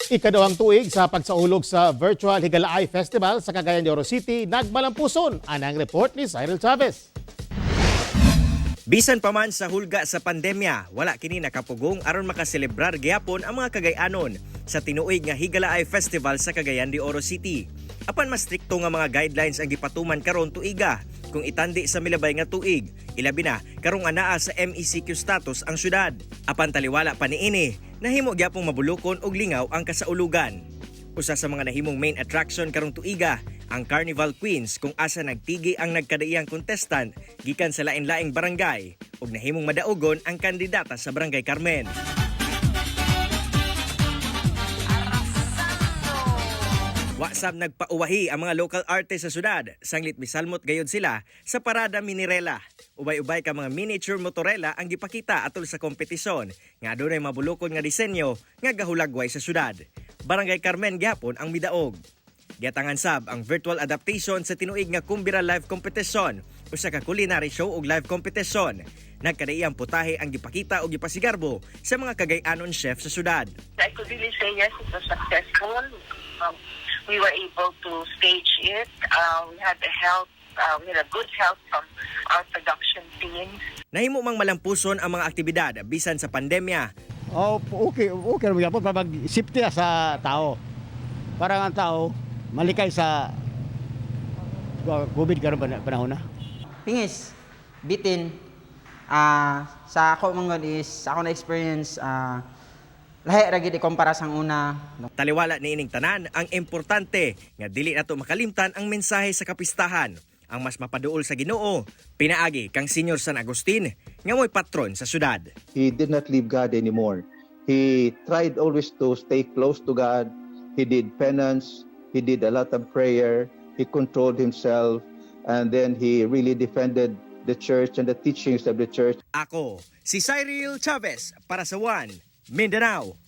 Ikaduhang tuig sa pagsaulog sa Virtual Higalaay Festival sa Cagayan de Oro City, nagmalampuson. Anang report ni Cyril Chavez. Bisan pa man sa hulga sa pandemya, wala kini nakapugong aron makaselebrar gyapon ang mga Cagayanon sa tinuig nga Higalaay Festival sa Cagayan de Oro City. Apan mas strikto nga mga guidelines ang gipatuman karon tuiga kung itandi sa milabay nga tuig, ilabi na karong anaa sa MECQ status ang syudad. Apan taliwala pa niini, nahimo gyapong mabulukon og lingaw ang kasaulugan. Usa sa mga nahimong main attraction karong tuiga, ang Carnival Queens, kung asa nagtigi ang nagkadaiyang contestant gikan sa lain-laing barangay ug nahimong madaugon ang kandidata sa Barangay Carmen. Wa sab nagpauwahi ang mga local artists sa syudad, sanglit misalmot gayud sila sa Parada Minirela. Ubay-ubay ka mga miniature motorela ang gipakita atol sa kompetisyon nga adunay mabulukon nga disenyo nga gahulagway sa syudad. Barangay Carmen gyapon ang midaog. Giatangan sab ang virtual adaptation sa tinuig nga Kumbira Live Competition, usa ka culinary show ug live competition. Nagkadaiyang putahe ang gipakita ug gipasigarbo sa mga Cagayanon chef sa syudad. I could really say yes, it was successful. We were able to stage it. We had the help. We had a good help from our production team. Nahimo mang malampuson ang mga aktibidad bisan sa pandemya. Oh, okay ra gyapon para mag safety sa tao. Para ang tao malikay sa COVID karon panahon na. Pingis, bitin, sa ako man gud is ako na experience, lahi ra gid ikumpara sang una. Taliwala ni ining tanan, ang importante nga dili nato makalimtan ang mensahe sa kapistahan, ang mas mapaduol sa Ginoo, pinaagi kang Senior San Agustin nga mo'y patron sa syudad. He did not leave God anymore. He tried always to stay close to God. He did penance. He did a lot of prayer. He controlled himself. And then he really defended the church and the teachings of the church. Ako, si Cyril Chavez para sa One Mindanao.